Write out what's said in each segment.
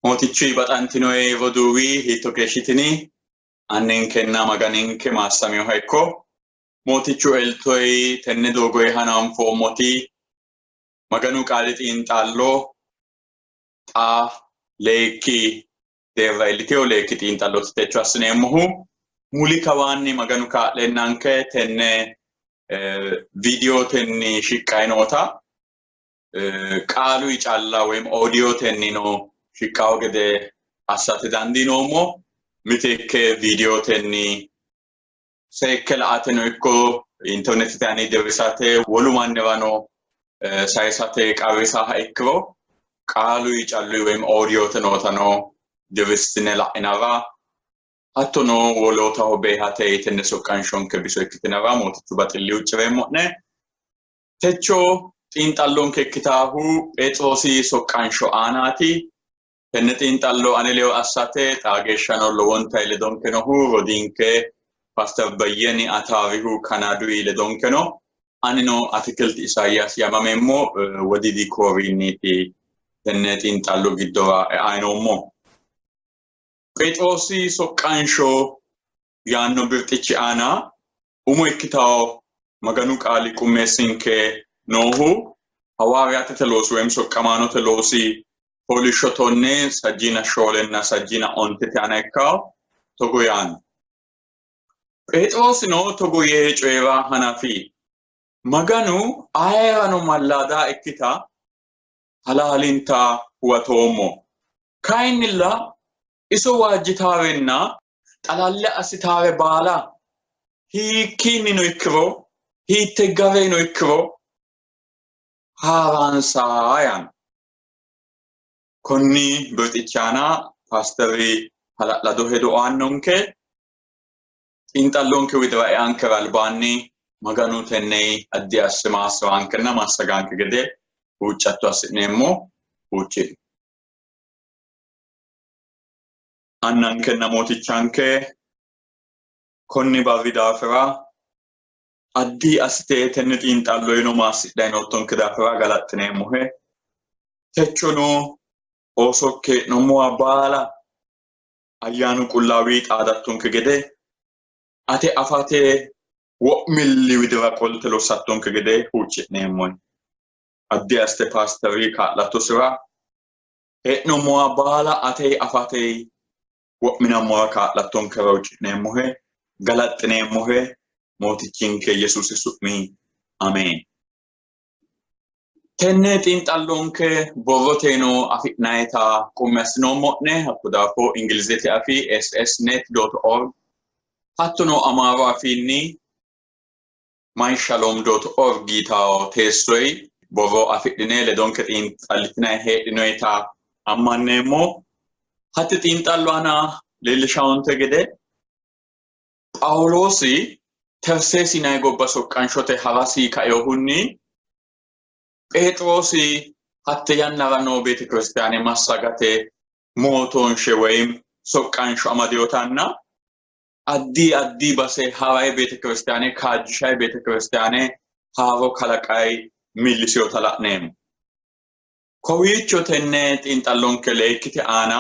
Mootichu baxantinoe roduuwi hiitto keeshshitini? Anninkenna Maganinke maassaminoha ikko. Mootichu eltoyi tenne doogoyi hananfoommoti Maganu qaali xiinxallo xa leekki deerra iilliteyo leekki xiinxallooti techo assineemmohu. Muli kawaanni Maganu kaa'leennanke tenne viidiyotenni shiqqayi noota qaaluyi calla woyim oodiyotennino shiqqawo gede assate dandiinoommo. Miteekke viidiyotenni seekke la''ateno ikko internetete aani dirrisate wolu mannirano sayisate qarrisaha ikkiro qaaluyi calluyi woyim oodiyote nootano dirrissine la'inara hattono wolootaho beehate tenne soqqanshonke biso ikkitinara Mootichu baxilli huuccireemmo'ne. Techo xiinxallonke ikkitaahu Pheexiroosi soqqansho aanaati. Tenne xiinxallo ane ledo assate xaa geeshshano lowonta ledonke noohu rodiinke Paaster Beyyeni Ataarihu Kanaaduyi ledonke no. Anino Atikilti Isaayyaas yaamameemmo Wodiidi Kooriinniiti tenne xiinxallo giddora e'ayi noommo. Pheexiroosi soqqansho yaanno birxichi aana umo ikkitawo Maganu qaali qummeessinke noohu hawaariyaatete loosi woyim soqqamaanote loosi fooliishsho tonne sajjiina shoolenna sajjiina ontete aana ikkawo togo yaanno. Pheexiroosino togo yee coyi'ra hanafi. Maganu ayerano mallaada ikkita halaalinta huwatoommo. Kayinnilla iso waajjitaarenna xalalle assitaare baala hiikkiinnino ikkiro hiitte gareno ikkiro haaraansa yaanno. Konni birxichi aana paasteri hala'lado hedo aannonke. Xiinxallonke widira eankera albaanni Maganu tenne addi asse maassi'rankenna massaganke gede huuccatto assi'neemmo. Huucci'no. Annankenna Mootichanke konni barri daafira addi assite tenne xiinxalloyino maassidhanni noottonke daafira galaxxineemmohe. Techono oosokki hee'noommowa baala ayyaanu qullaawi xaadattonke gede ate afate wo'milli widira qolte lossattonke gede huucci'neemmohe. Addi assite paasteri kaa'lattosira hee'noommowa baala ate afate wo'minammora kaa'lattonkera huucci'neemmohe, galaxxineemmohe, Mootichinke Yesuusi su'mi ameen. Tenne xiinxallonke borroteno afi'nayita qummi assinoommo'ne, hakko daafo Ingilizete afii ssnet.org hattono Amaaru afiinni myshalom.org yitawo teessoyi borro afidhine ledonke xiinxallitinanni heedhinoyita ammanneemmo. Hatti xiinxallo aana leellishawonte gede Phaawuloosi Terseesi yinanni gobba soqqanshote harasi kainohunni Pheexiroosi hatte yannara noo beetekiristaane massagate mootoonshe woyim soqqansho amadinotanna addi addi base harayi beetekiristaane kaajjishayi beetekiristaane haaro kalaqayi millisinota la'neemmo. Kowiicho tenne xiinxallonke leekkite aana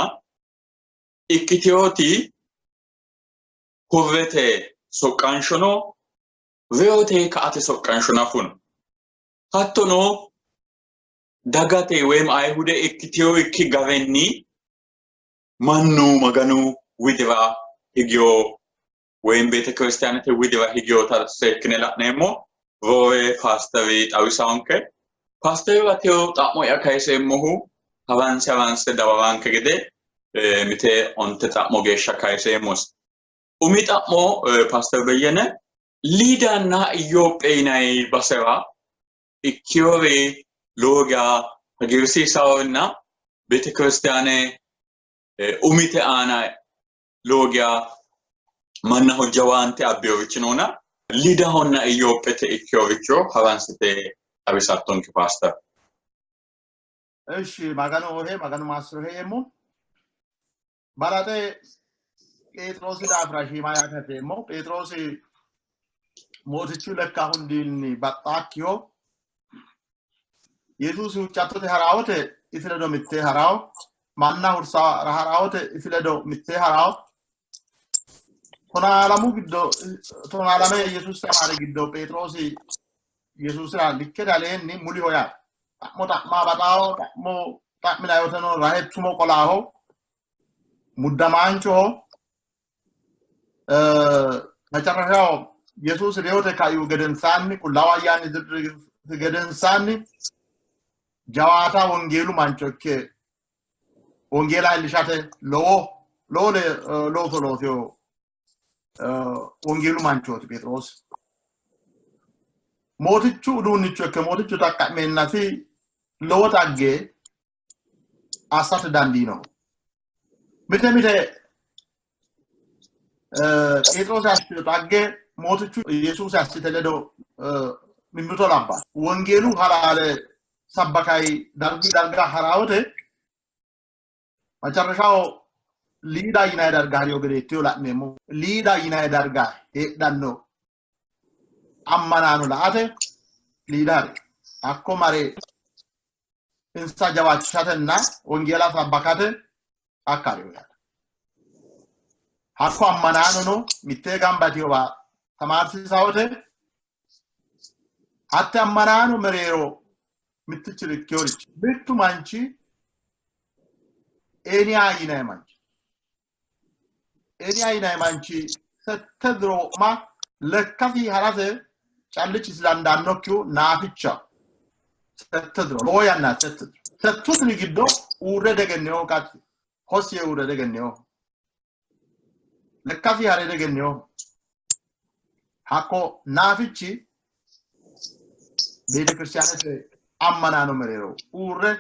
ikkitinoti hurrete soqqanshono reyote ka''ate soqqansho nafu no. Hattono dagate woyim Ayihude ikkitinoikki garinni mannu Maganu widira higino woyim beetekiristaanete widira higinota seekkine la'neemmo. Roore paasteri xawisaanke. Paasterira teyo xa'mo'ya kayiseemmohu haranse haranse dawaranke gede mite onte xa'mo geeshsha kayiseemmosi. Umi xa'mo Paaster Beyyene Liidanna Iyyoophe yinanni basera ikkinori lowo geya hagiirsiisaworinna beetekiristaane umite aana lowo geya mannaho jawaante abbinorichi noona Liidahonna Iyyoophete ikkinoricho haransite xawisattonke Paaster. Eshi Maganu ohe Maganu maassirohe yeemmo. Balaxe Pheexiroosi daafira shiima yaate hasi'reemmo. Pheexiroosi Mootichu lekka hundiinni baxxaakkiho. Yesuusi huuccattote ha'rawote isi ledo mittee ha'rawo. Manna hursara harawote isi ledo mittee harawo. Tonaalamu giddo tonaalame Yesuusi tamaare giddo Pheexiroosi Yesuusira likkete aleenni muliho yaate. Xa'mo xa'ma baxaaho, xa'mo xa'minayoteno rahe tumo qolaaho, muddamaanchoho. መጨረሻው Yesuusi reyote kaihu gedensaanni Qullaawu Ayyaani dirrisi gedensaanni jawaata wongeelu mancho ikke wongeela iillishate lowo lowo looso loosino wongeelu manchooti Pheexiroosi. Mootichu uduunnicho ikke mootichu xaqqa'meennasi lowo xagge assate dandiinoho. Mite mite Pheexiroosi assino xagge mootichu Yesuusi assite ledo mimmito labbanno. Wongeelu halaale sabbakayi dargu darga harawote መጨረሻው ሊዳ yinanni darga hariyo gedeettiyo la'neemmo. Liida yinanni darga heedhanno ammanaano la"ate Liida hari. Hakko mare insa jawaachishatenna wongeela sabbakate hakka hariyo yaate. Hakko ammanaanono mittee gamba yiteyowa tamaarsiisawote hatte ammanaano mereero mittichiri ikkeyorichi mittu manchi Eeniya yinanni manchi Eeniya yinanni manchi sette diro wo'ma lekkasi harate callichisi dandaannokkihu naafichaho. Sette diro lowo yannaati sette diro. Settu diri giddo uurre diegenninoho qacce hossi yee uurre diegenninoho. Lekkasi hare diegenninoho. Hakko naafichi beetekiristaanete ammanaano mereero uurre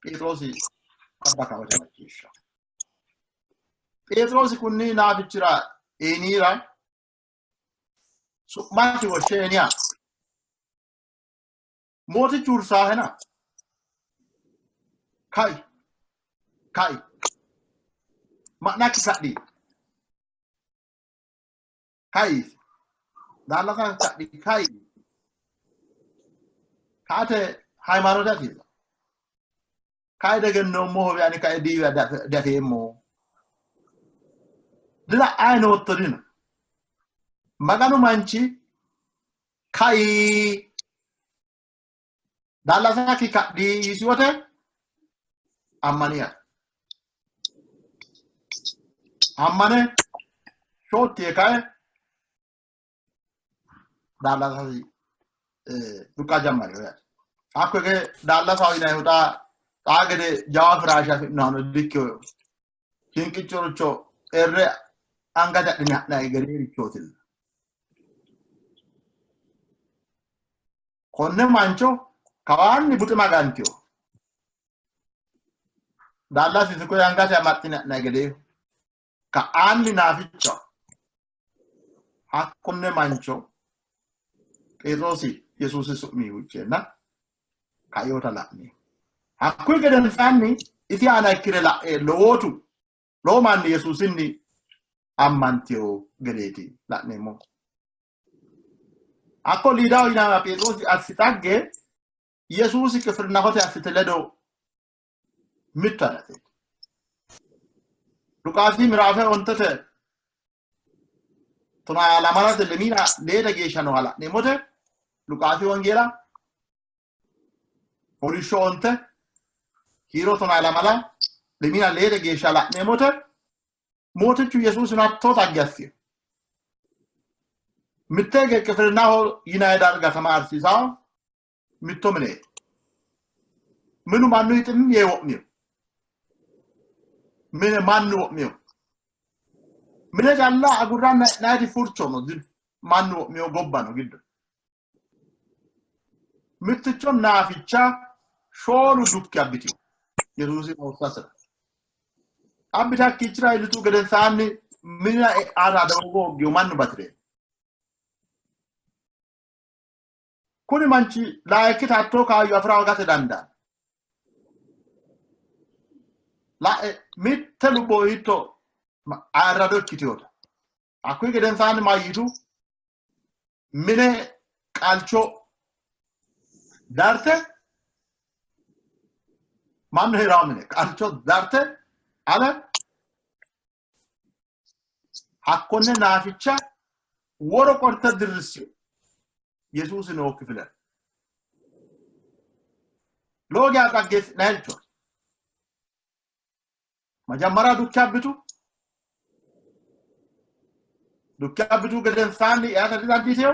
Pheexiroosi sabbakawote macciishsha. Pheexiroosi kunni naafichira Eeniira su'masi woshshe Eeniya Mootichu hursaahena kai kai ma'nakki kadhi kai daallasa kadhi kai kaate ሃይማኖት hasiisa kai degennoommoho ani kae diiwa diafeemmo dila'ayi nootto dino. Maganu manchi kai daallasakki kadhi yiisi wote ammaniya ammane shootti yee kae daallasasi duqqa jammariyo yaate. Hakko hige daallasaho yinannihu xa xaa gede jawa firaashe afi'nohano dikkino. Kinqichoricho erre angate adhine ha'nanni gedeerichootilla. Konne mancho kawaanni buxima gantiyo. Daallasi koye angate amaxxine ha'nanni gedeeho. Ka'aanni naafichaho. Hakkonne mancho Pheexiroosi Yesuusi su'mi huucceenna kaiyota la'ni. Hakkuyi gedensaanni isi aana ikkire la'e lowootu lowo manni Yesuusinni ammantiyo gedeeti la'neemmo. Hakko Liidaho yinanniwa Pheexiroosi assi xagge Yesuusi Qifirinahote assite ledo mittu hanateeti. Luqaasi miraafe ontete tonaa lamalate lemiina leeda geeshsha nooha la'neemmote Luqaasi wongeela fooliishsho onte kiiro tonaa lamala lemiina leeda geeshsha la'neemmote Mootichu Yesuusino hattoo xagge assino. Mitte hige Qifirinaho yinanni darga tamaarsiisawo mitto mineeti. Minu mannu hiximmi yee wo'mino. Mine mannu wo'mino. Mine calla agurranna e'nayiti furcho no dino. Mannu wo'mino gobba no giddo. Mitticho naaficha shoolu dukki abbitino Yesuusi hoossasira. Abbite hakkiichira iillitu gedensaanni minira e'aata doogo hooggino mannu bati're. Kuni manchi layikkita hattoo kaayyo afi'ra hoogate dandaanno. La'e mitte lubbo hiitto ayirrado ikkitinota. Hakkuyi gedensaanni mayyitu? Mine qalcho darte Mannu hee'rawo mine qalcho darte ale hakkonne naaficha woro qolte dirrissino. Yesuusi noo kifilera. Lowo geya xaggeessi'nannicho. Majammara dukki abbitu. Dukki abbitu gedensaanni eate didandiitino.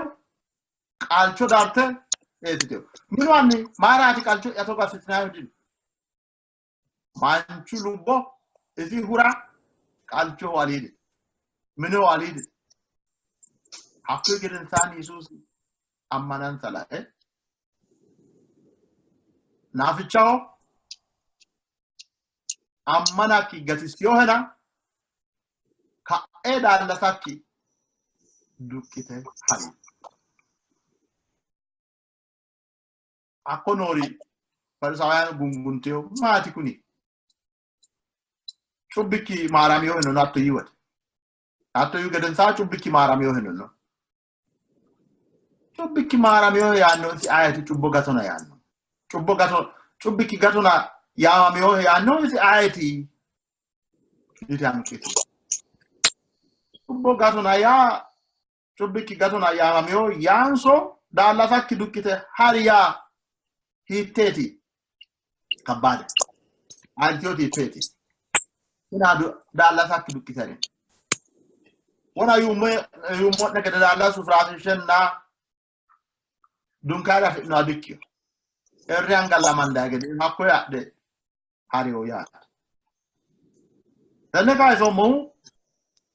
Qalcho darte eessitino. Minu anni mayiraati qalcho togo assitinannihu dino. Manchu lubbo isi hura qalchoho aliidi. Mineho aliidi. Hakkuyi gedensaanni Yesuusi ammanansa lae naafichaho ammanakki gatissinohena ka'e daallasakki duqqite hari. Hakko noori Farisaawiyano gunguntino, maati kuni? Cubbikki maaraminoheno hatto yii wote. Hatto yii gedensaa cubbikki maaraminoheno. Cubbikki maaraminohe yaannosi ayeti? Cubbo gatona yaanno. Cubbo gato cubbikki gatona yaamaminohe yaannosi ayeti? Yite hanqitu. Cubbo gatona yaa cubbikki gatona yaamamino yaanso daallasakki duqqite hari yaa hiitteeti? Kabbaade. Ayirtiyoti hiitteeti? Ina daallasakki duqqite hari. Wona yuummo'ne gede daallasu firaasishenna dunkaana afidhinoha dikkino. Erri anga lamandayi gede hakkoye adhe hariyo yaate. Tenne kayisoommohu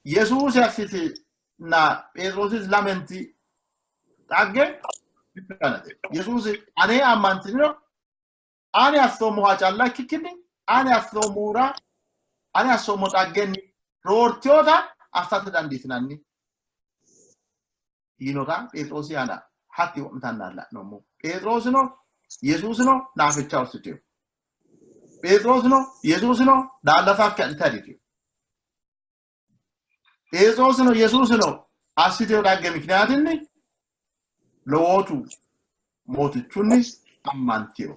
Yesuusi assitinna Pheexiroosi lamenti xagge ikkanate. Yesuusi ane ammantiniro ani assoommoha calla ikkikkinni ani assoommohura ani assoommo xaggenni roortiyota assate dandiitinanni yiinota Pheexiroosi aana hatti wo'mitanna la'noommo. Pheexiroosino Yesuusino naaficha ussitino. Pheexiroosino Yesuusino daallasakki adhite hadhitino. Pheexiroosino Yesuusino assitino dhagge mikniyaatinni lowootu mootichunni ammantino.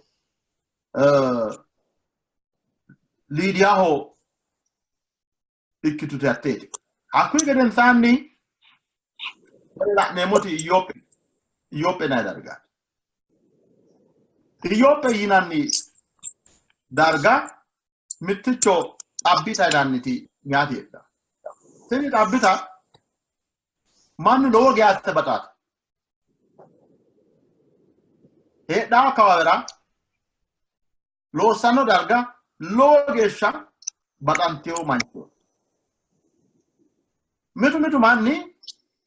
Liidiyaho ikkitute hatteeti. Hakkuyi gedensaanni la'neemmoti Iyyoophe Iyyoophe yinanni dargaati. Iyyoophe yinanni darga mitticho xabbita yinanniti nyaati heedhanno. Tini xabbita mannu lowo geya asse baxaate. Heedhanno akkawaawera loossanno darga lowo geeshsha baxantino mancho. Mitu mitu manni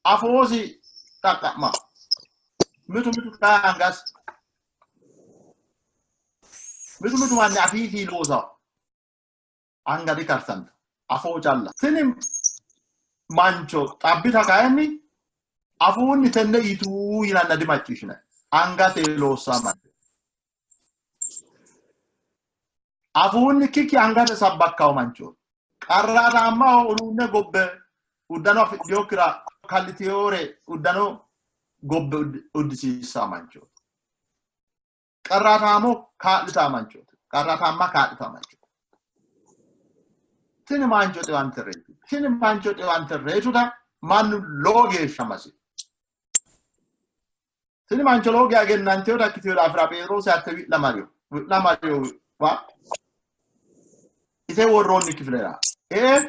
afoosi xaqqa'ma, mitu mitu kayi angasi, mitu mitu manni afiisi loosa anga dikarsanta, afoo calla. Tini mancho xabbita kayinni afuunni tenne yituu yinanna dimacciishshinanni, angase loossa mancho. Afuunni kiki angate sabbakkawo mancho. Qarraataammaho uduunne gobbe uddano afidhinokkira kallitiyore uddano gobbe uddisiissaa manchooti. Qarraataamo kaa'litaa manchooti. Qarraataamma kaa'litaa manchooti. Tini mancho xiwante reyitu. Tini mancho xiwante reyituta mannu lowo geeshsha masi. Tini mancho lowo geya egennantinota ikkitino daafira Pheexiroosi hatte wi'la mariyo. Wi'la mariyowa ise worroonni kifilera ee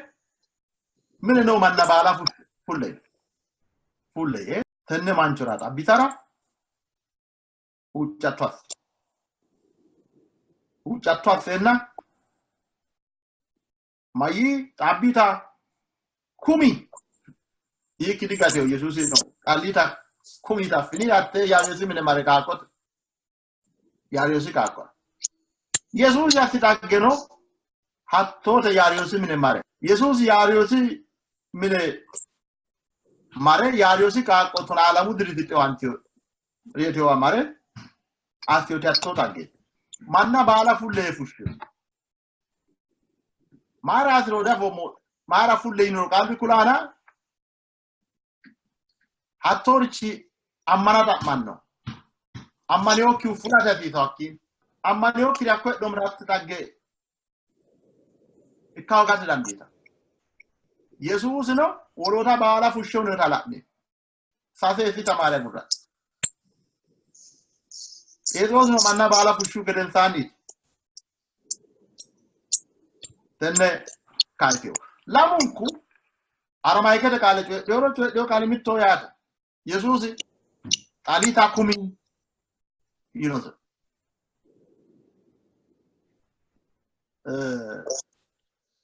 mine noo manna baala fulle fulle yee tenne manchora xabbitara huuccatto assi. Huuccatto asseenna mayyii xabbita kumi yiikki digatino. Yesuusi no qalliita kumi taffini hatte Yaariyoosi mine mare qaaqqote Yaariyoosi qaaqqora Yesuusi assi xaggeno hattoote Yaariyoosi mine mare Yesuusi Yaariyoosi mine mare Yaariyoosi qaaqqo tonaa lamu diriti xiwantino reetewa mare assiyoti hattoo xaggeeti. Manna baala fulle fushshino. Mayiraatiro diafoommo. Mayira fulle yiniro qaalbi kulaana hattoorichi ammana xa'manno. Ammanewokkihu fulate hasiisawo hakkiinni. Ammanewokkihu hakko heedhoommero hatti xagge Ikka hoogate dandiita. Yesuusino woloota baala fushshe hunota la'ne sase isi tamaare gurra. Pheexiroosino manna baala fushshu gedensaanniiti tenne kayisino. Lamunku Aramayikete qaale coyidhino coyidhino qaali mittoho yaate. Yesuusi xaliita kumi yiinose.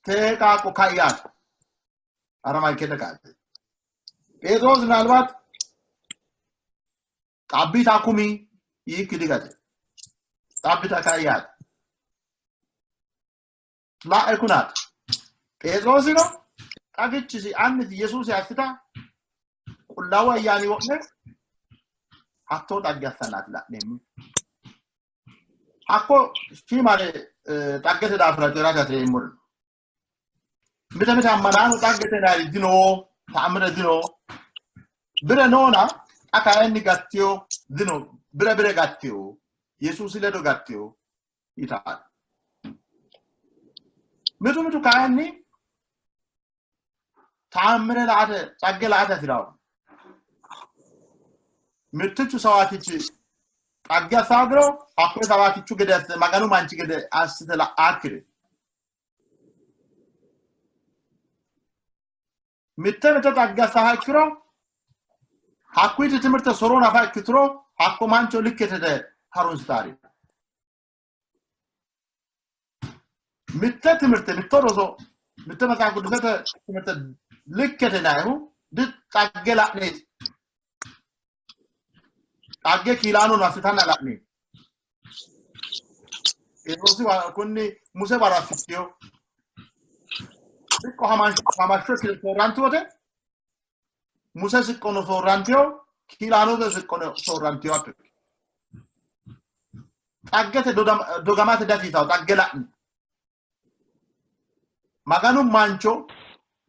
Tee qaaqqo kai yaate. Aramayikete qaale. Pheexiroos ምናልባት xabbita kumi yiikki digate. Xabbita kai yaate. La'e kunaati. Pheexiroosino xagichisi annisi Yesuusi assita Qullaawu Ayyaani wo'me hattoo xagge assannaati la'neemmo. Hakko shiimare xaggete daafira coyi'rate hasi'reemmori no. Mite mite ammanaano xaggete yinanniri dino, ta'amire dino. Bire noona xa kayinni gattiyo dino, bire bire gattiyo, Yesuusi ledo gattiyo yitanno. Mitu mitu kayinni ta'ammire la'ate, xagge la'ate hasi'ranno. Mittichu sawaakichi xagge assaagiro hakkoye sawaakichu gede assite Maganu manchi gede assite la'aakkiri. Mitte mitte xagge assaha ikkiro hakkuyiti timirte soro nafa ikkituro hakko mancho likketete harunsitaari. Mitte timirte mitto roso mitte maxaafa qudusete timirte likkete nayihu di xagge la'neeti. Xagge kiilaanono assitanna la'neeti. Pheexiroosi kunni Muse waro assitino siqqo hamashsho soorrantu wote Muse siqqono soorrantino, kiilaanote siqqono soorrantino hatto. Xaggete dogamate dasiisawo xagge la'ni. Maganu mancho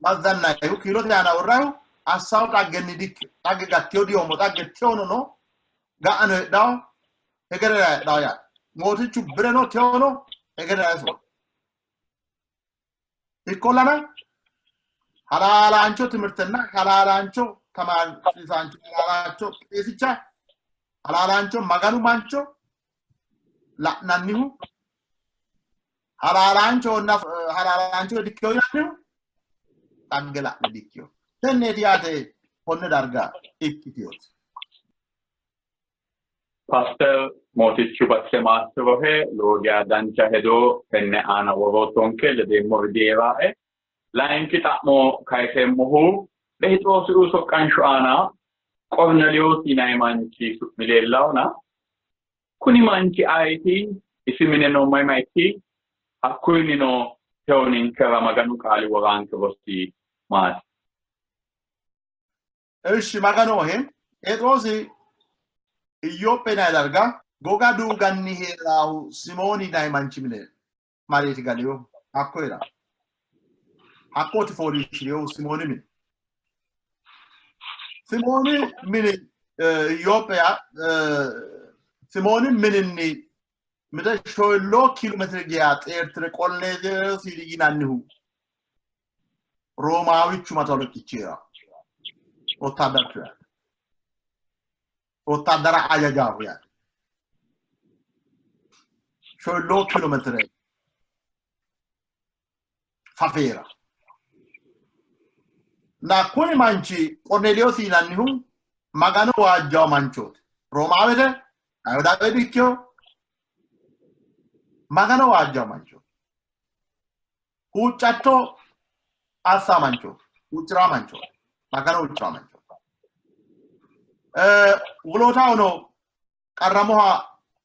mazzannayihu kiilote aana worrayihu assawo xaggenni dikki xagge gattiyo diyoommo xagge tewono no ga'ano heedhawo hegerera heedhawo yaate. Mootichu bireno tewono hegerera iso. Ikkollana halaalaancho timirtenna halaalaancho tamaarsiisaancho halaalaancho qeesicha halaalaancho Maganu mancho la'nannihu halaalaanchohonna halaalaancho dikkiyo yinannihu xagge la'ne dikkiyo. Tenneeti yaate konne darga ikkitiyoti. Paaster Mootichu Basse maassirohe lowo geya dancha hedo tenne aana woroottonke ledeemmori dihee'rae. Layinki xa'mo kayiseemmohu Pheexiroosi soqqansho aana Qornelewoosi yinanni manchi su'mi leellahona kuni manchi ayeti? Isi mine noo mayi maikki? Hakkuyinnino tewo ninkera Maganu qaali woraanke rosi maati? Ishi Maganohe Pheexiroosi Iyyoophe yinanni darga goga duuganni hee'raahu Simooni yinanni manchi mine mareeti galiyohu. Hakko hee'ra. Hakkooti fooliishshi'rinohu Simooni mine. Simooni mini Iyyoophe Simooni mininni mite shoyilloo kiilomeetire geya xeertire Qornelewoosi yinannihu Roomaawichu mato alaqqichi hee'ra. Wottaaddarchu yaate. Wottaaddara ajajaahu yaate. Shoyilloo kiilomeetire fafeera. Na kuni manchi Qornelewoosi yinannihu Magano waajjawo manchooti. Roomaawete Ayihudaawe dikkino. Magano waajjawo manchooti. Huuccatto assa manchooti. Huucci'ra manchooti. Magano huucci'ra manchooti. Wolootahono qarramoha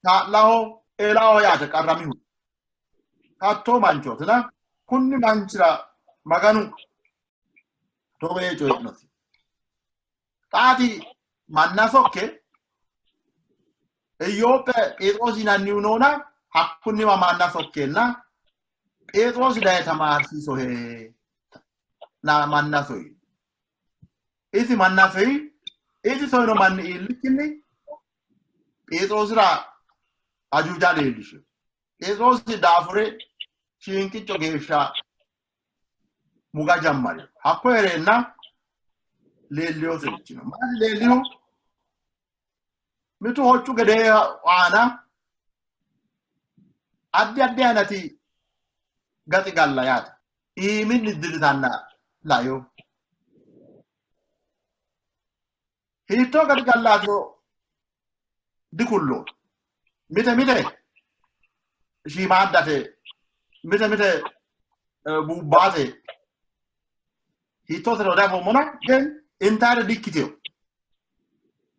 kaa'laho eelaho yaate qarramihu. Hattoo manchootina kunni manchira Maganu togo yee coyi'nosi. Xaati manna sokke Iyyoophe Pheexiroosi yinannihu noona hakkunniwa manna sokkeenna Pheexiroosi daye tamaarsiisohe na manna soyi. Isi manna soyi, isi soyino manni iillikkinni Pheexiroosira ajuuja leellishi. Pheexiroosi daafure shiinqicco geeshsha Muga jammari. Hakko hee'reenna leelliyosirichi no. Maati leellihu? Mitu hoccu gedee aana addi addi aynati gaxigalla yaate. Iiminni dirritanna laino. Hiittoo gaxigallaatiro dikulloonni. Mite mite shiimaaddate, mite mite buubbaate, hiittootero diafoommona, ግን intaare dikkitino.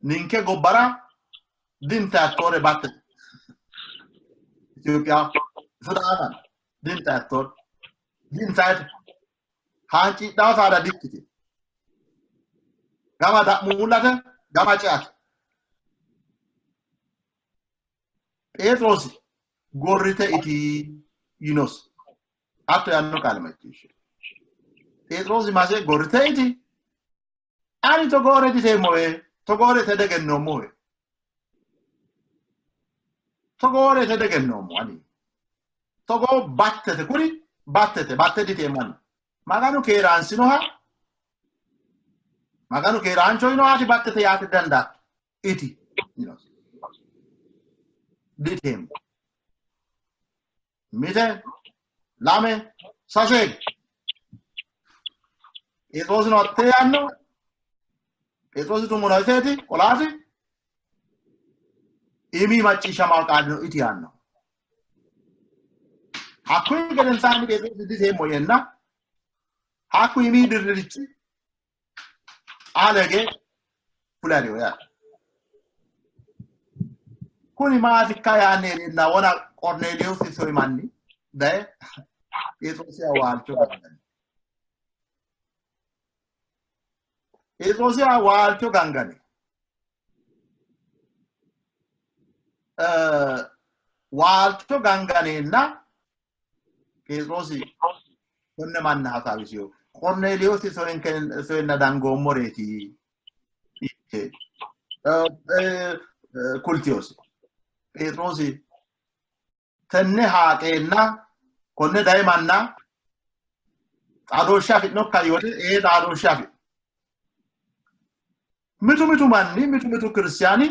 Ninke gobbara dintaattoore batte. Itoophiyaa Sudaana dintaattoore dintaate haancidhaa saada dikkitino. Gama da'muullate, gama ceate. Pheexiroosi gorrite iti yinosi. Hatto yaanno qaale macciishshe. Pheexiroosi mase gorrite iti. Ani togoore diteemmowe, togoore ite degennoommowe. Togoore ite degennoommo ani. Togoo battete kuri battete batte diteemmo ani. Maganu keeraansinoha Maganu keeraancho yinohaati battete yaate dandaatto. Iti yinosi. Diteemmo. Mite, lame, sase. Pheexiroosino hattee yaanno. Pheexiroosi tummono iseeti qolaati. Iimi macciishshamaa qaalino iti yaanno. Hakkuyi gedensaanni Pheexiroosi diteemmo yeenna hakku iimi dirririchi alege fulariyo yaate. Kuni maatikka yaanni hee'reenna wona Qornelewoosi soyi manni daye Pheexiroosiha waalcho gangani. Pheexiroosiha waalcho gangani. Waalcho ganganeenna Pheexiroosi konne manna hasaawisiyo. Qornelewoosi soyenna dangoommoreeti yite kultiyosi. Pheexiroosi tenne haaqeenna konne daye manna xaadooshshe afi'nokka yoote ee xaadooshshe afi'no. Mitu mitu manni mitu mitu kiristaani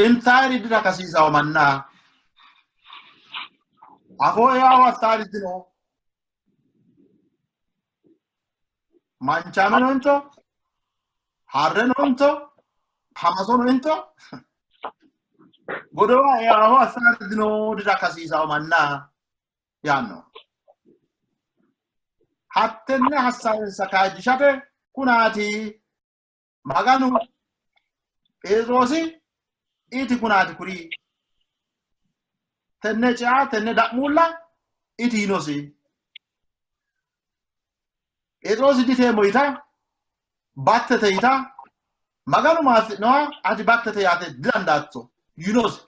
intaayiri dira kasiisawo manna afoo eaho assaari dino. Manchaame into harreno into hamasono into godowa eaho assaari dino dira kasiisawo manna yaanno. Hattenne hassaawensa kaajjishate kunaati Maganu Pheexiroosi iti kunaati kuri tenne cea tenne da'muulla iti yinosi. Pheexiroosi diteemmo yita battete yita Maganu maassi'noha ati battete yaate didandaatto yinosi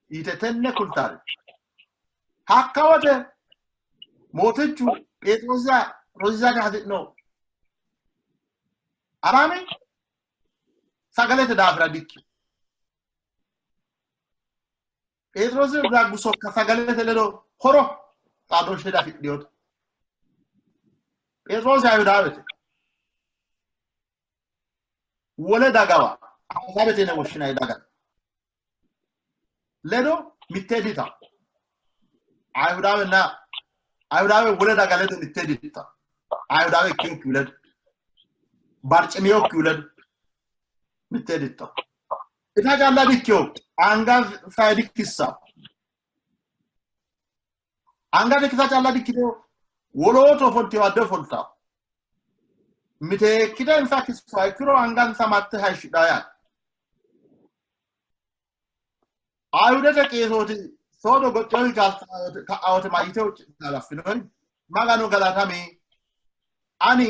yite tenne kultare. Hakka wote Mootichu Pheexiroosira rosiisate hasi'no alaami sagalete daafira dikkino. Pheexiroosi daggu sokka sagalete ledo horo xaadooshshe diafidhinote. Pheexiroosi Ayhudaawete. Wole dagawa Ahizaabete yine woshshinanni daga ledo mitte dita. Ayhudaawenna Ayhudaawe wole daga ledo mitte dita. Ayhudaawe ikkinokkihu ledo barcimiyokkihu ledo mitte dita. Ita calla dikkino anga sayi dikkissa. Anga dikkisa calla dikkino wolootu ofoltiyo adde ofoltawo. Miteekkite insa kissuha ikkiro angansa marte hayishshidhaa yaate. Ayhudete qeesooti soodo goxxewi ka'awote mayyite huuccidhanna laffinori Maganu galatami ani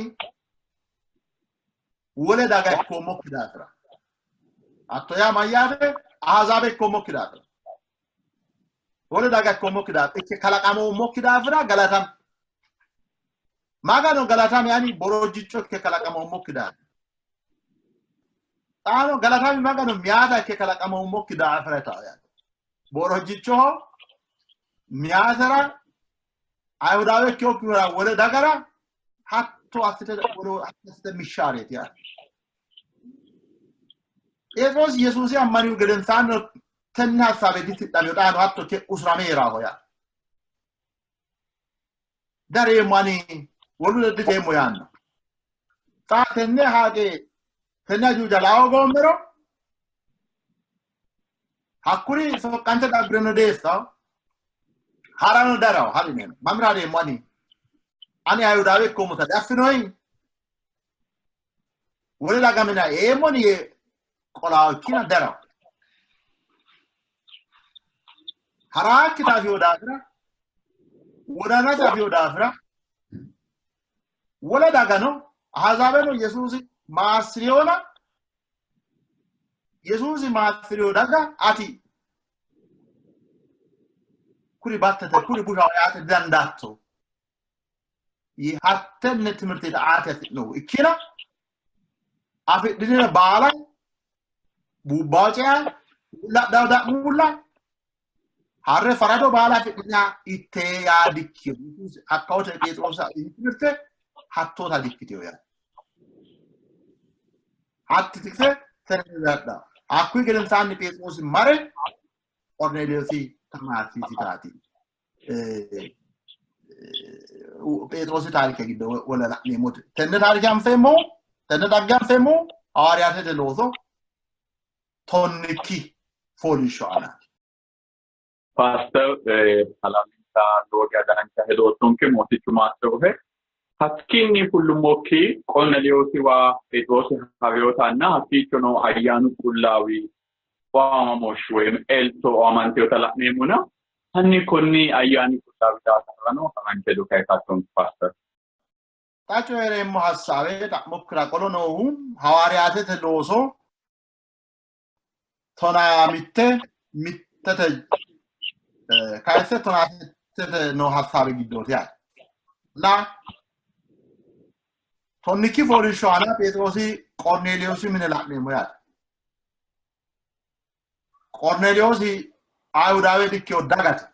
wole daga ikkoommokki daafira. Hatto yaa mayyaate? Ahazaabe ikkoommokki daafira. Wole daga ikkoommokki daafira ikke kalaqamoommokki daafira galatami. Maganu galatami ani borojjicho ikke kalaqamoommokki daafira. Xaano galatami Maganu miyaata ikke kalaqamoommokki daafira yaate. Borojjichoho miyaatera Ayihudaawe ikkinokkihura wole dagara hatto assite assite mishshaareeti yaate. Pheexiroosi Yesuusi ammanihu gedensaanni tenne hassaabe ditidhamino, xaano hatto ikke usurame hee'raaho yaate. Dareemmo ani wolu ledo diteemmo yaanno. Xa tenne haaqe tenne ajuuja laa hoogoommero hakkuri soqqante daggireno deessaho harano daraho harineemmo. Mamira hareemmo ani? Ani Ayihudaawe ikkoommota diaffinoyi? Wole daga mina eemmoni yee qolaawo ikkina daraho. Haraakkita afino daafira wodanasi afino daafira wole dagano Ahizaabeno Yesuusi maassi'riyona Yesuusi maassi'riyo daga ati kuri battete kuri bushaho yaate didandaatto hattenne timirte aate hasi'nohu ikkina afidhinire baala buubbaa cea la'daa da'muulla harre farado baala afidhina ittee yaa dikkino. Hakkawote Pheexiroosa timirte hattoota dikkitino yaa. Hatti tikse tenne hakkuyi gedensaanni Pheexiroosi mare Qornelewoosi tamaarsiisitaati. Pheexiroosi taarike giddo wole la'neemmote. Tenne taarike anfeemmohu tenne dhagge anfeemmohu hawaariyaatete looso tonnikki fooliishsho aanaati. Paaster Halaalinta lowo geya dancha hedoottonke Mootichu maassi'rohe. Hakkiinni fullummokki Qornelewoosiwa Pheexiroosi ha'rinotanna hakkiichono ayyaanu qullaawi waamamooshshi woyim elto aamantinota la'neemmona hanni konni ayyaani qullaawi daafirano harancho hedo kayisattonke Paaster. Xa coyi'reemmo hassaawe xa'mokkira qolo noohu hawaariyaatete looso 15 mittete kayisse 18 noo hassaawe giddooti yaate. Na tonnikki fooliishsho aana Pheexiroosi Qornelewoosi mine la'neemmo yaate. Qornelewoosi Ayihudaawe dikkino dagate.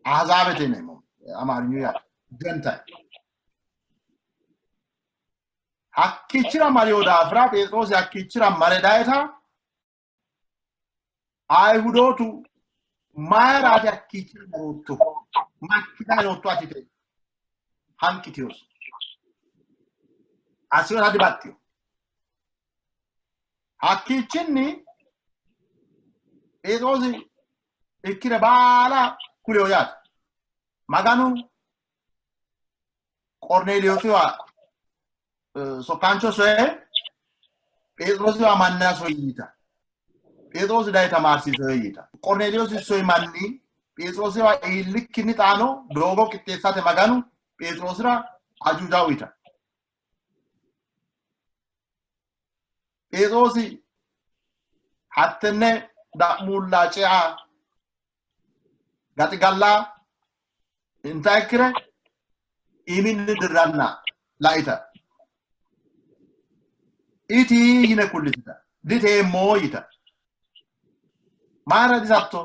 Ahizaabete yineemmo Amaarinyu yaate. Gentile. Hakkiichira mariyo daafira Pheexiroosi hakkiichira mare dayita Ayihudootu mayiraati hakkiichira marootto? Makkita nootto ati te hanqitinosi. Assinota dibaxxino. Hakkiichinni Pheexiroosi ikkire baala kuliho yaate. Maganu Qornelewoosiwa sokkaancho soye Pheexiroosiwa manna soyi yiita. Pheexiroosi daye tamaarsiisohe yiita. Qornelewoosi soyi manni Pheexiroosiwa iillikkinni xaano doogo qixxeessate Maganu Pheexiroosira ajuuja uyita. Pheexiroosi hattenne da'muulla cea gaxigalla inta ikkire iiminni dirranna laita. Iti yine kullisita. Diteemmo yita. Mayira disatto?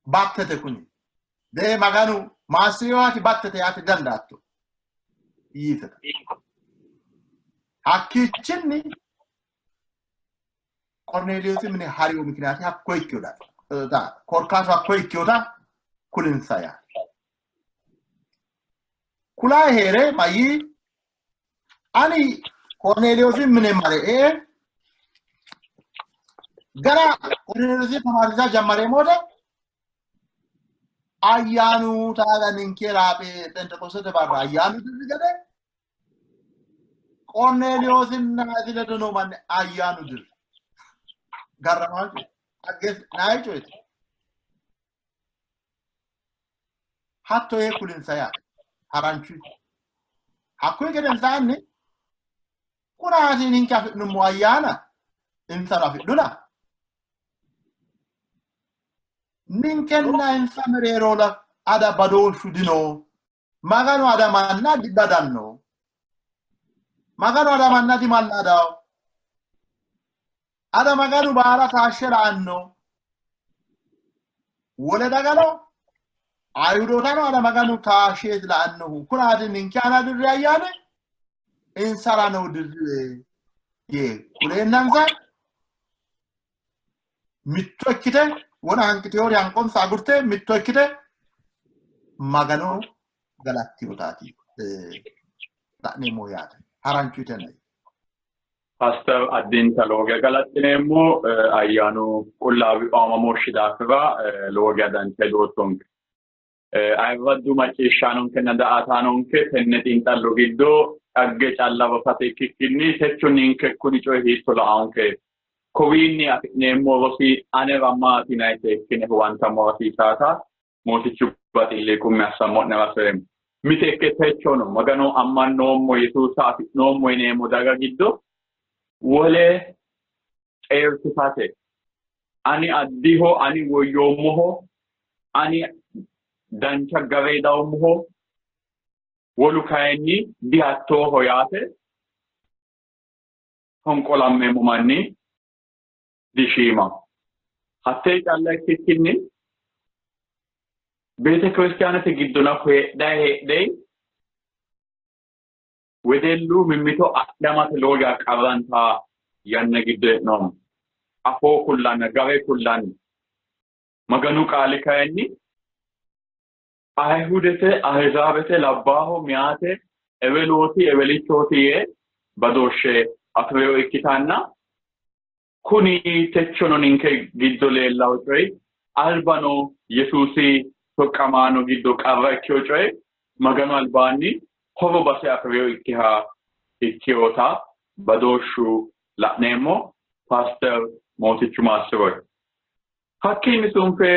Battete kuni. Dee Maganu maassi'riwaati battete yaate dandaatto yiiseta. Hakkiichinni Qornelewoosi mine hariyo mikiniyaati hakko ikkinota korkaatu hakko ikkinota kulinsa yaate. Kulayi hee're mayyii ani Qornelewoosi mine mare ee gara Qornelewoosi tamaarsiisa jammareemmo wote ayyaanu taaga ninkera Phenteqostete barra ayyaanu dirri gede Qornelewoosinna isi ledo noo manni ayyaanu dirri. Garramaho coye. Dhaggeessinanni coyeeti. Hatto yee kulinsa yaate. Haranchu. Hakkuyi gedensaanni kunaati ninke afi'nummo ayyaana insano afidhuna. Ninkenna insa mereero ada badooshshu dino. Maganu adamanna dibadanno. Maganu adamanna dimallaadawo. Ada Maganu baala taashshe la'anno. Wole dagano Ayihudootano aana Maganu taashsheeti la"annohu. Kunaati ninke aana dirri ayyaani insarano dirri yee kuleennansa mitto ikkite wona hanqiteyoori hanqonsa agurte mitto ikkite Magano galattiyotaati la'neemmo yaate. Haranchu yitenne. ፓስተር addinta lowo geya galaxxineemmo ayyaanu qullaawi aamamooshshi daafira lowo geya dancha hedoottonke. Ayirraddu macciishshaanonkenna daa"ataanonke tenne xiinxallo giddo dhagge calla rosate ikkikkinni techo ninke kuni coyi hiitto la"anke kowiinni afi'neemmo rosi anera maati yinanni seekkine huwantammo hasiisaata mootichu baxilli qummi assammo'nera soyeemmo. Miteekke techono Magano ammannoommo Yesuusa afi'noommo yineemmo daga giddo wole xeertifate ani addiho, ani woyyoommoho, ani dancha gare dawommoho, wolu kayinni dihattooho yaate fonqolammeemmo manni dishiimaho. Hattee calla ikkikkinni beetekiristiyaanete giddo nafu heedhayi heedhey wedellu mimmito adhamate lowo geya qarranta yanna giddo hee'noommo. Afoo kullanna gare kullanna Maganu qaali kayinni Ayihudete, Ahizaabete, labbaaho, meyaate, ewelooti, ewelichooti yee badooshshe afi'reyo ikkitanna kuni techono ninke giddo leellawo coyi albano Yesuusi soqqamaano giddo qarra ikkiyo coyi Maganu albaanni horo base afi'reyo ikkiha ikkiyota badooshshu la'neemmo. Paaster Mootichu maassiroe. Hakkiinni sunfe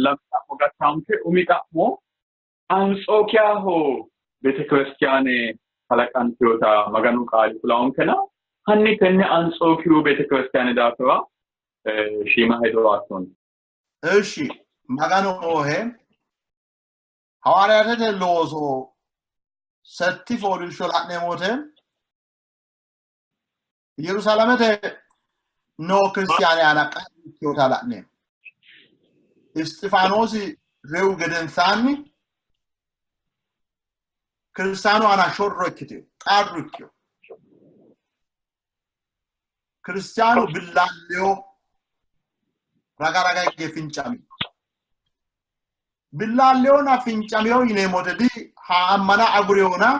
lame xa'mo gattaanke. Umi xa'mo Antsookiyaho beetekiristiyaane kalaqantinota Maganu qaali kulaonkena hanni tenne Antsookiyu beetekiristiyaane daafira shiima hedo aattonke. እሺ Maganu oohe ሐዋርያትete looso setti fooliishsho la'neemmo wote Yerusaalamete noo kiristiyaane aana qarru ikkinota la'neemmo. Isxifaanoosi reyu gedensaanni kiristaanu aana shorro ikkitino, qarru ikkino. Kiristaanu billaalleyo raga raga hige fincamino. Billaalleyona fincamino yineemmo wote di ammana agureyona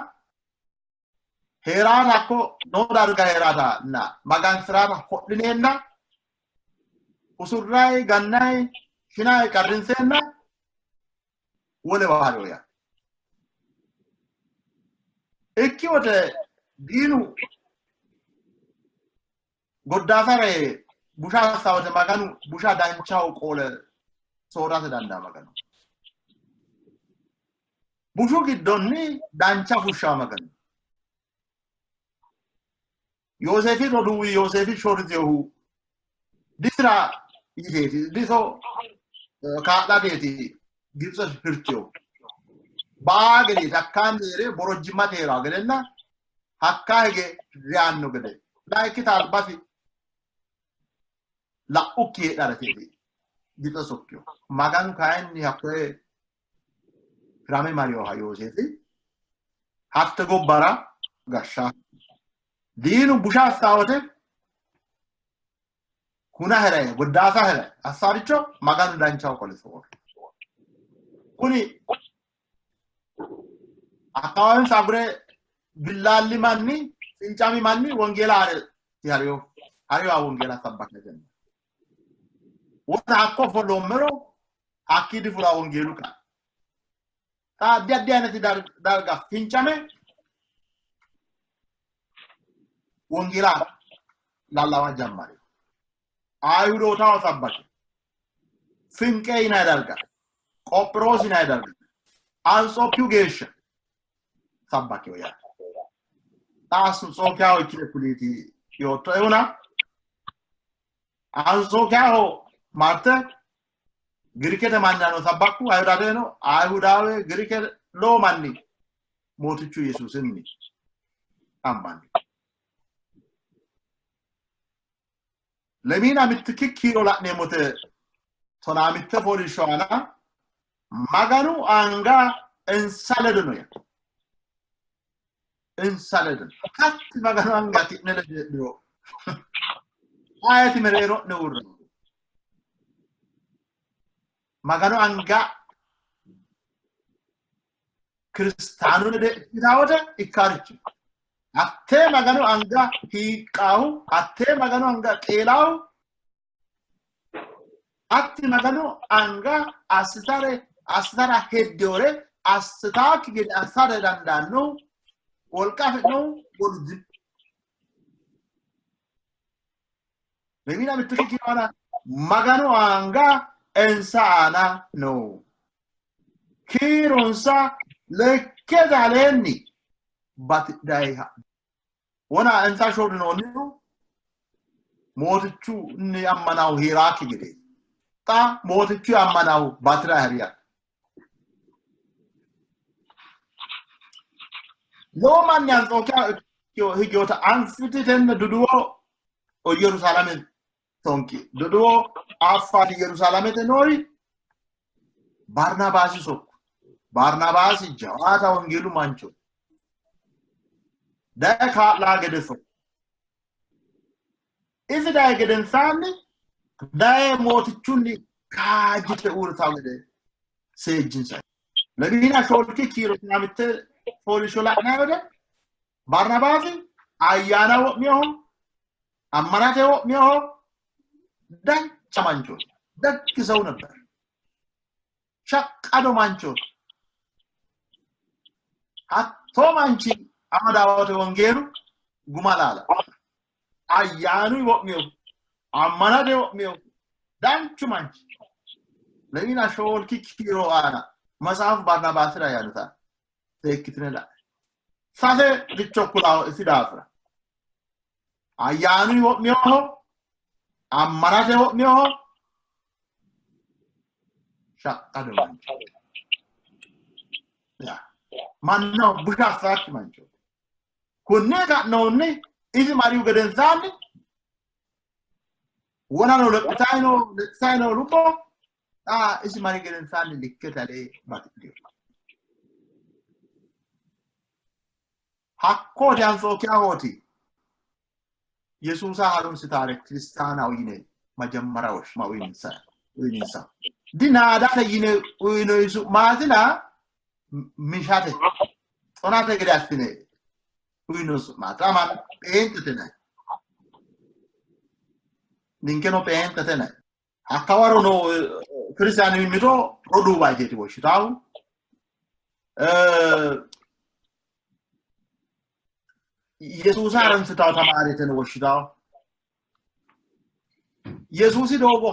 heeraata hakko noo darga heeraatanna magansi'raata ho'lineenna usurrayi gannayi shinayi qarrinseenna wolewa hariyo yaate. Ikki wote diinu goddaasare busha assa wote Maganu busha danchaho qoole soorrate dandaa Maganu. Bushu giddonni dancha fushshaa Maganu. Yooseefi roduuwi Yooseefi shorritehu disira yiteeti diso kaa'lateeti Gibitse hirtehu. Baa gedeeti hakkaanni hee're borojjimmate hee'raa gedenna hakkaa hige reyaanno gede layikkita albasi la'ukki heedharateeti Gibitse sokkihu. Maganu kayinni hakkoye hirame marinoha Yooseefi hatte gobbara gashsha. Diinu busha assaa wote huna here goddaasa here assaaricho Maganu danchaho qole soorri. Kuni akkawaawensa agure billaalli manni fincami manni wongeela haare hariyo hariyoha wongeela sabbaka jemmeri. Wona hakko ofolloommero hakkii difula wongeelu qaali. Xa addi addi ayinati darga fincame wongeela lallawa jammari. Ayihudootaho sabbake. Finqe yinanni darga, Qophiroosi yinanni darga, Antsookiyu geeshsha sabbakeyo yaate. Xa Antsookiyaho ikkite kuliiti yoottoehuna Antsookiyaho marte Girikete mannano sabbakku, Ayihudateno Ayihudawe Girike lowo manni Mootichu Yesuusinni ammani. Lemiina mittikki kiiro la'neemmote 15 fooliishsho aana Maganu anga insa ledo no yaa. Insa ledo no. Hatti Maganu anga ki'ne ledo heedhuro ayeti mereero'ne uurra? Maganu anga kiristaanu ledo ikkitawote ikkaarichi. Hattee Maganu anga hiiqqaahu, hattee Maganu anga qeelaahu, hatti Maganu anga assitare assitara heddewore assitaakki gede assate dandaannohu wolqa afi'nohu wolu di. Lemina mittu kiiro aana Maganu anga insa aana no. Kiironsa lekkete aleenni batidhayi hadhu. Wona insa shorrinoonnihu mootichunni ammanahu hee'raakki gede. Xa mootichu ammanahu bati'ra hariya. Lowo manni Antsookiya higiyoota anfiti tenne duduwo Yerusaalame sonki. Duduwo affaati Yerusaalamete noori Barnabaasi sokku. Barnabaasi jawaata wongeelu mancho. Daye kaa'laa gede sokku. Isi daye gedensaanni daye mootichunni kaajjite uurritaa gede seejjinsa. Lebiina shoolki kiiro mitte fooliishsho la'nanni wote Barnabaasi ayyaana wo'minoho, ammanate wo'minoho, dancha manchooti, ደግ ሰው ነበር፣ shaqqado manchooti. Hattoo manchi amadaawate wongeelu guma laala. Ayyaanu wo'minohu, ammanate wo'minohu, danchu manchi. Lebiina shoolki kiiro aana matsaafu Barnabaasira yaannota seekkitine la'e. Sase richo kulaaho isi daafira. Ayyaanu wo'minoho, ammanate wo'minoho, shaqqado mancho. Mannaho busha assaakki mancho. Kunni ka'nohunni isi marihu gedensaanni wonano lophitanni noo lexxitanni noo lubbo xa isi mari gedensaanni likkete alee batidhino. Hakkooti Antsookiyahooti Yesuusa harunsitaare kiristaanaho yine majammara uyinsa uyinsa. Dinaadate yine uyinoyi su'maatina mishate xonate gede assine uyino su'maati. Aman pheenxete nayi. Ninkeno pheenxete nayi. Hakkawaro noo kiristaani mimmito roduuwa yiteeti woshshitaahu. Yesuusa harunsitawo tamaareteno woshshitawo. Yesuusi doogo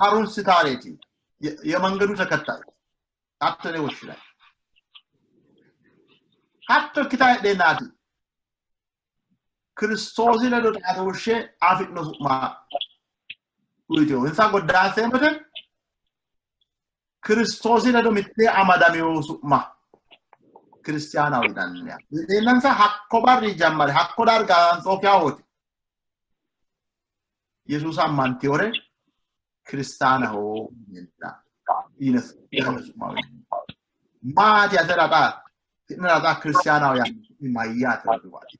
harunsitaareeti የመንገዱ ተከታይ hattone woshshinanni. Hatto ikkita heedheennaati Kiristoosi ledo xaadooshshe afi'no su'ma uyiteho. Insa goddaanseemmote Kiristoosi ledo mittee amadamino su'ma kiristiyaanaho yinanni. Yineenansa hakko barri jammare hakko darga Antsookiyahooti Yesuusa ammantewore kiristaanaho yine su'ma uyinanni. Maati atera xa ki'nera xa kiristiyaanaho yaanno su'mi mayyaate roduuwa'ya?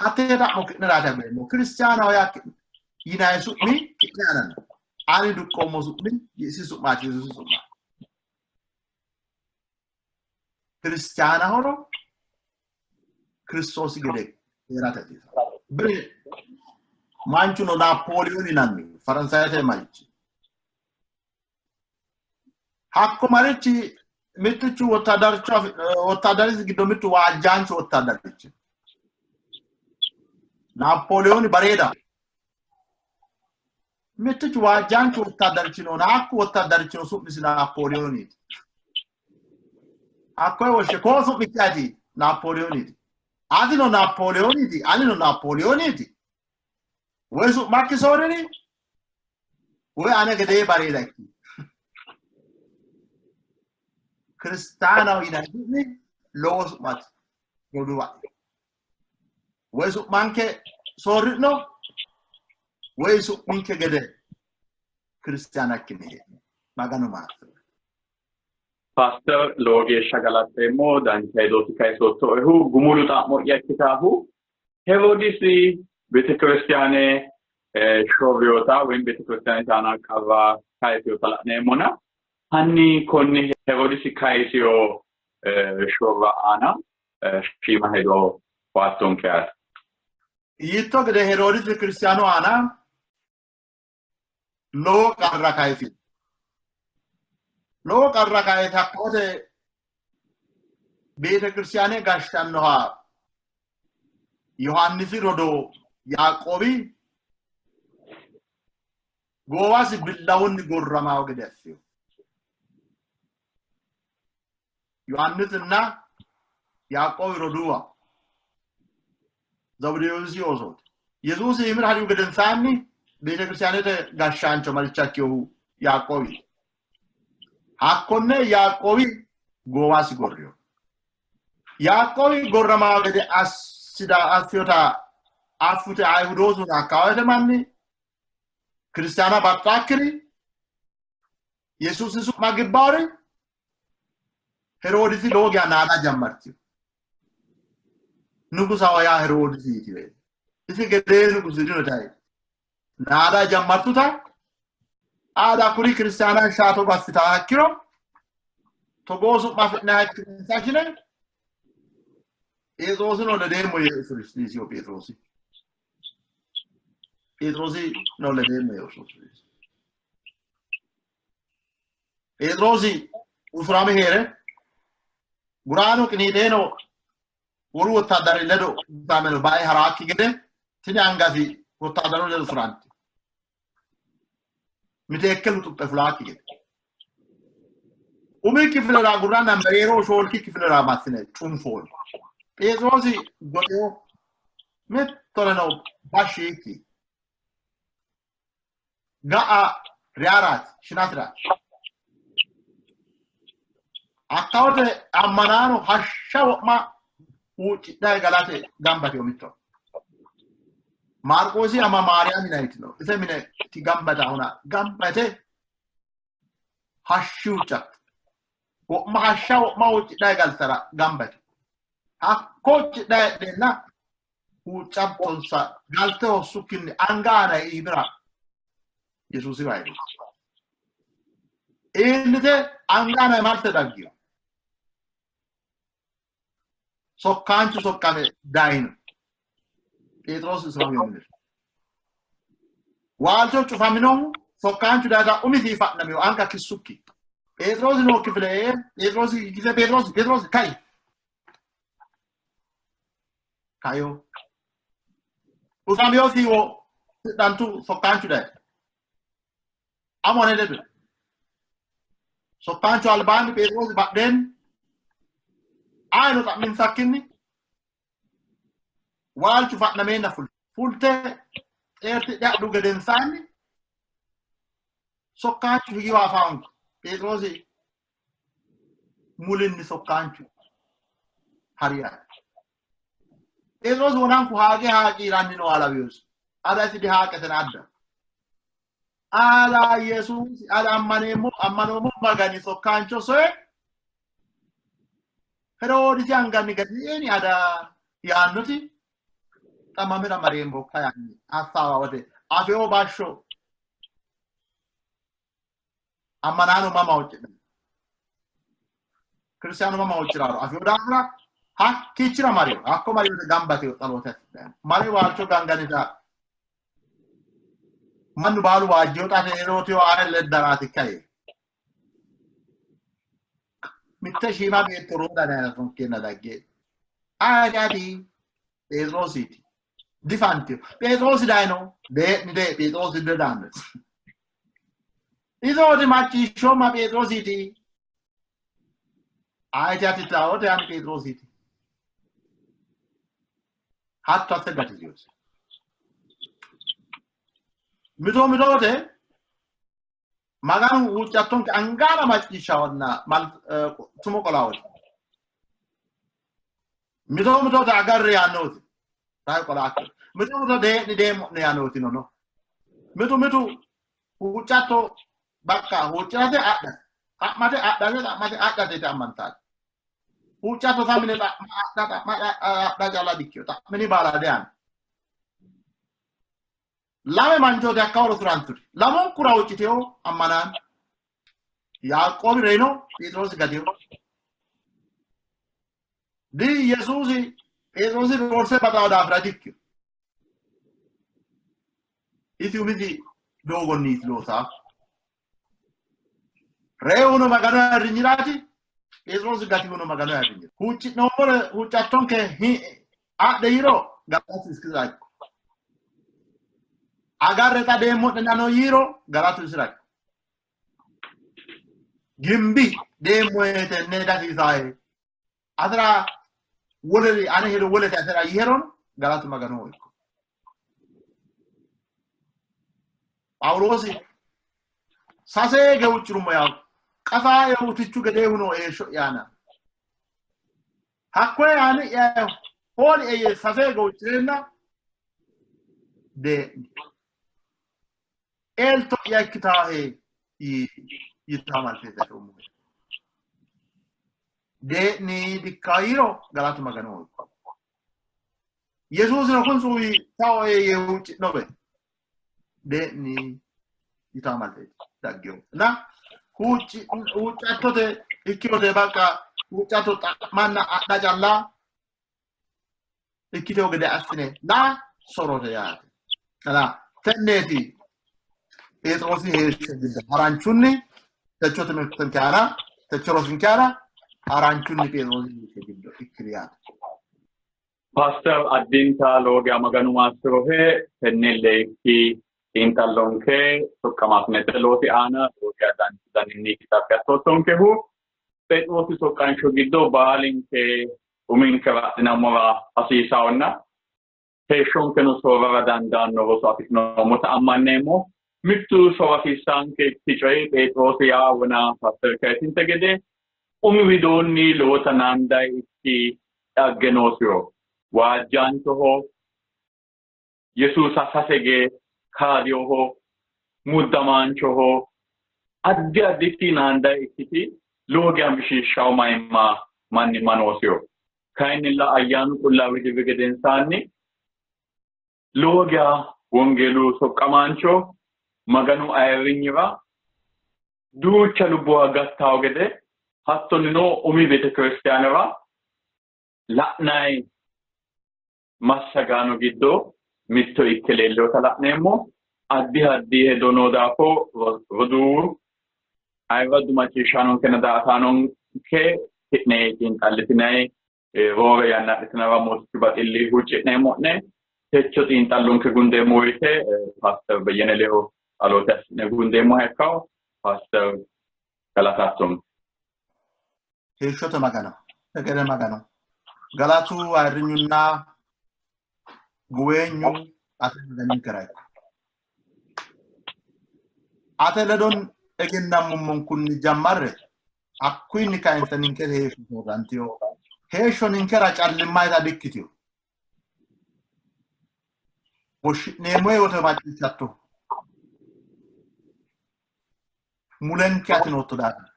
Hattee xa'mo ki'neraati agureemmo. Kiristiyaanaho yaa yinanni su'mi ki'ne aana no. Ani duqqoommo su'mi isi su'maati, Yesuusi su'maati. Kiristiyaanahoro Kiristoosi gede hee'rate hasiisanno. Bire manchuno Naapooliyoon yinanni Faransayete manchi. Hakko marichi mittichu wottadarcho wottadarisi giddo mittu waajjaanchu wottadarichi Naapooliyooni bareeda mittichu waajjaanchu wottadarichi noona hakku wottadarichino su'misi Naapooliyooniiti. Hakkoye woshshe koo su'mikki ati Naapooliyooniiti. Atino Naapooliyooniiti, anino Naapooliyooniiti. Woy su'makki soorriri woy ane gedee bareeda ikki. Kiristaanaho yinanni su'mi lowo su'maati roduuwa'ya. Woy su'manke soorri'no woy su'minke gede kiristaana ikkine hee'no. Maganu maassi'ro. Paaster lowo geeshsha galaxxeemmo dancha hedooti kayisoottoehu gumulu xa'mo'ya ikkitaahu Heroodisi beetekiristiyaane shorriyota woyim beetekiristiyaanete aana qarra kayisiyota la'neemmona hanni konni Heroodisi kayisiyo shorra aana shiima hedo waattonke yaate. Yiitto gede Heroodisi kiristiyaanu aana lowo qarra kayisino. Lowo qarra kayise hakkote beetekiristiyaane gashshannoha Yohaannisi rodoo Yaaqoobi goowasi billawunni gorramawo gede assino. Yohaannisinna Yaaqoobi roduuwa Zabdewoosi oosooti. Yesuusi iimira harihu gedensaanni beetekiristiyaanete gashshaancho maricha ikkinohu Yaaqoobi. Hakkonne Yaaqoobi goowasi gorrino. Yaaqoobi gorramawo gede assida assinota affute Ayihudootu hakkawoyite manni kiristaana baxxaakkiri Yesuusi su'ma gibbaori Heroodisi lowo geya naada jammartino. Nugusaho yaa Heroodisiiti. Isi gedee nugusi dino tayi. Naada jammartuta aada kuri kiristaana shaato gassitaa ikkiro togoo su'ma afi'nanniha ikkirinsa shine Pheexiroosino ledeemmo yee usurisiisino Pheexiroosi. Pheexiroosino ledeemmo yee usurisiisino. Pheexiroosi usurame hee're guraano qiniiteeno wolu wottaadari ledo usurame no bae haraakki gede tini angasi wottaadaru ledo usuranti. Miteekke luxuxxe fulaakki gede. Umi kifilera agurranna mereero shoolki kifilera massine cunfoonni. Pheexiroosi goxewo mittoreno bashshi yiikki ga'a reyaraati shinasiraati. Hakkawote ammanaano hashsha wo'ma huuccidhayi galate gamba yitino mitto. Maarqoosi ama Maariyaami yinanniti ise mine ti gamba yitaahuna gamba yite hashshi huuccatto. Wo'ma hashsha wo'ma huuccidhayi galtara gamba yite. Hakko huuccidhayi heedheenna huuccattonsa galte hossukkinni anga aana iimira Yesuusiwa higgu. Iillite anga aana marte daggino. Sokkaanchu soqqame dayino. Pheexiroosi usuramino minira. Waalcho cufaminohu sokkaanchu dayita umisi fa'namino anga kissukki. Pheexiroosi noo kifile ee Pheexiroosi kise Pheexiroosi Pheexiroosi kai. Kayo. Usuramino siiwo tidhantu sokkaanchu dayi. Amo ane ledo. Sokkaanchu albaanni Pheexiroosi badheenni ayino xa'minsakkinni waalchu fa'nameenna fulte xeertidhe hadhu gedensaanni sokkaanchu higiwa afaanki Pheexiroosi mulinni sokkaanchu hariya. Pheexiroosi wonanku haaqe haaqiiranni nooha lawinosi. Ada isi dihaaqetena adda. Ala Yesuusi ala ammaneemmo ammanoommo Magani sokkaancho soye Heroodisi anganni gatieni ada yaannoti xa mamira mareemmo ikka yaanni assaawa wote afewo bashsho ammanaano mama huuccidhanno kiristaanu mama huucci'raaro afewo daafira hakkiichira mariyo hakko mariyote gamba yite xaloote assidhanno mare waalcho ganganita mannu baalu waajjiyo xa Heroodiyo aye leddaraati ikka yee mitte shiima beetto Rooda yinanni dagge ayati Pheexiroosiiti difantino Pheexiroosi dayino dee'ni dee Pheexiroosi didaanno isooti macciishshoomma Pheexiroosiiti ayati ati tawote ani Pheexiroosiiti hatto asse gatisiyosi mito mitote Maganu huuccattonke angara macciishshawonna tumo qolawote. Mito mitote agarre yaannooti. Tayi qolaakki. Mito mito dee'ni deemmo'ne yaannootino no. Mitu mitu huuccatto bakka huuccirate adha. Xa'mate adhate xa'mate adhate yite ammantaati. Huuccatto samine xa'ma adha xa'ma adha calla dikkino. Xa'mini baala deanno. Lame manchooti hakka woro turanturi. Lamunkura huucciteyo ammanaan. Yaaqoobi reyino, Pheexiroosi gatino. Di Yesuusi Pheexiroosi roorse baxawo daafira dikkino. Isi umisi doogonniiti loosaa. Reyono Maganu ayirrinyiraati, Pheexiroosi gatihuno Maganu ayirrinyira. Huucci'noommore huuccattonke adhe yiiro galatu isira ikko. Agarre xa deemmo'nena no yiiro galatu isira ikko. Gimbi deemmohe tenne dasiisaahe. Atera woleri ane hedo wolete atera yiherono galatu Maganoho ikko. Phaawuloosi sase hige huucci'rummo yawo qasaa utichu gedeehu noo heeshsho'ya aana. Hakkoye aani'ya hoolie yee sase hige huucci'reenna dee'ni. Elto'ya ikkitaahe yitaa malteeti afi'rummo. Dee'ni dikkaa yiiro galatu Maganoho ikko. Yesuusino kun suuwi taoe yee huucci'nobe. Dee'ni yitaa malteeti daggino. Na huuccattote ikkinote bakka huuccatto xa'manna adha calla ikkitewo gede assine la sorote yaate. Kana tenneeti Pheexiroosi heeshsho giddo haranchunni techo timirtenke aana techo rosinke aana haranchunni Pheexiroosi heeshsho giddo ikkiri yaate. Paaster addinta lowo geya Maganu maassirohe tenne leekki xiinxallonke soqqamaasinete loosi aana lowo geya danchu daninni qixxaabbe assoottonkehu Pheexiroosi soqqansho giddo baalinke uminkera adhinammora hasiisaonna heeshshonkeno soorrara dandaanno roso afi'noommota ammanneemmo. Mittu sorasiisaankekki coyi Pheexiroosi yaa wona paaster kayisinte gede umi widoonni lowota naandayi ikki dhagge noosiho. Waajjaanchoho, Yesuusa sase gee kaadinoho, muddamaanchoho, addi additi naandayi ikkiti lowo geya mishiishshawo mayimma mannimma noosiho. Kayinnilla ayyaanu qullaawi dirri gedensaanni lowo geya wongeelu soqqamaancho Maganu ayirrinyira duucha lubbuwa gattawo gede hattonnino umi beetekiristiyaanera la'nayi massagaano giddo mitto ikke leellinota la'neemmo. Addi addi hedo noo daafo roduuwu ayirraddu macciishshaanonkenna daa''ataanonke ki'ne xiinxallitinayi roore yanna adhitinara Mootichu baxilli huucci'neemmo'ne. Techo xiinxallonke gundeemmo woyite Paaster Beyyene ledo xaloote assi'ne gundeemmoha ikkawo. Paaster galatattonke. Heeshshote Magano, hegere Magano, galatu ayirrinyunna guweenyu ate Maganinkera ikko. Ate ledon egennammummonkunni jammarre hakkuyinni kayinse ninke heeshsho soorrantino. Heeshsho ninkera callimmayita dikkitino. Woshshi'neemmo wote macciishshatto. Mulenke ati nootto daafira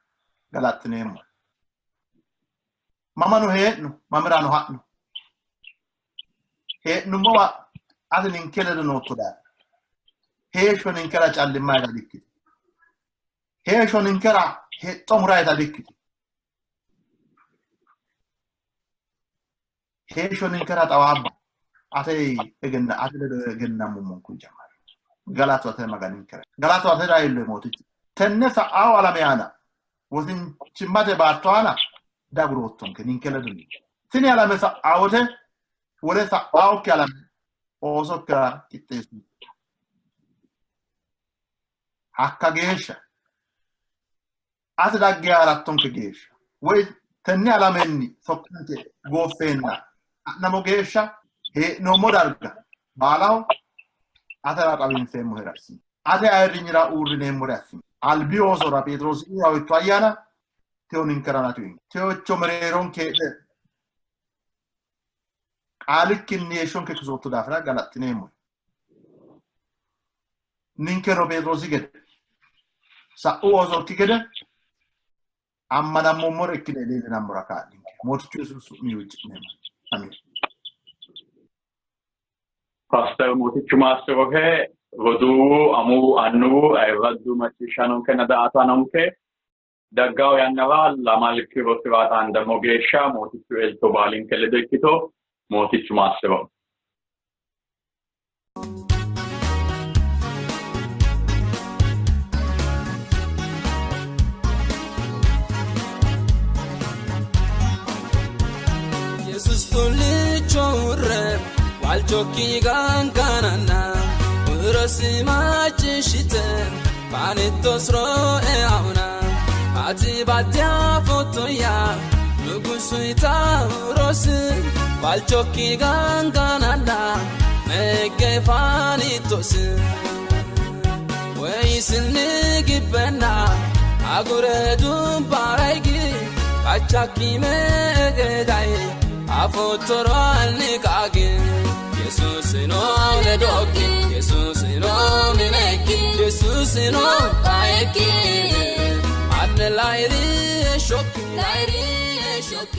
galaxxineemmo. Mamano hee'no, mamirano ha'no. Hee'nummowa ati ninke ledo nootto daafira. Heeshsho ninkera callimmayita dikkitino. Heeshsho ninkera hexxo murayita dikkitino. Heeshsho ninkera xawaabba ate egenna ate ledo egennamummonku jammare. Galatu ate Maganinkera. Galatu atera iillo Mootichi. Tenne sa'ao alame aana wosinchimmate baatto aana daguroottonke ninke ledo. Tini alame sa'awote wole sa'aokki alame oosokkira qixxeessu. Hakka geeshsha ati dagge ha'rattonke geeshsha woy tenne alamenni sokkanke gooffeenna ha'namo geeshsha hee'noommo darga baalaho atera xawinseemmohere assini. Ate ayirrinyira uurrineemmore assini. Albi oosora Pheexiroosi uyitto ayyaana teyo ninkera uyinke. Teyocho mereeronke heedhe qaalikkinni heeshshonke kisootto daafira galaxxineemmo. Ninkeno Pheexiroosi gede sa'u oosokki gede Ammanammoommore ikkine leellinammora kaa'linke. Mootichu Yesuusi su'minni huucci'neemmo. Amiin. Paaster Mootichu maassi'rohe, roduuwu, amuwu, annuwu, ayirraddu macciishshaanonkenna daa''ataanonke daggawo yannara lamalki rosira xaandammo geeshsha Mootichu elto baalinke ledo ikkito. Mootichu maassi'ro. Yesus tullicho urre waalchokki gangananna urosi macciishshite baanittos roe auna ati badya fotoya nugusuita urosi waalchokki gangananna meggefaanittos ወይስኒ ግበና አጉረ ዱባራይጊ ቃቻኪ መገዳይ አፎቶሮአልንቃግ ኢየሱስኖ ለዶኪ ኢየሱስኖ ሚነኪ ኢየሱስኖ ቃየኪ አነ ላይሪ ሾኪ ላይሪ ሾኪ።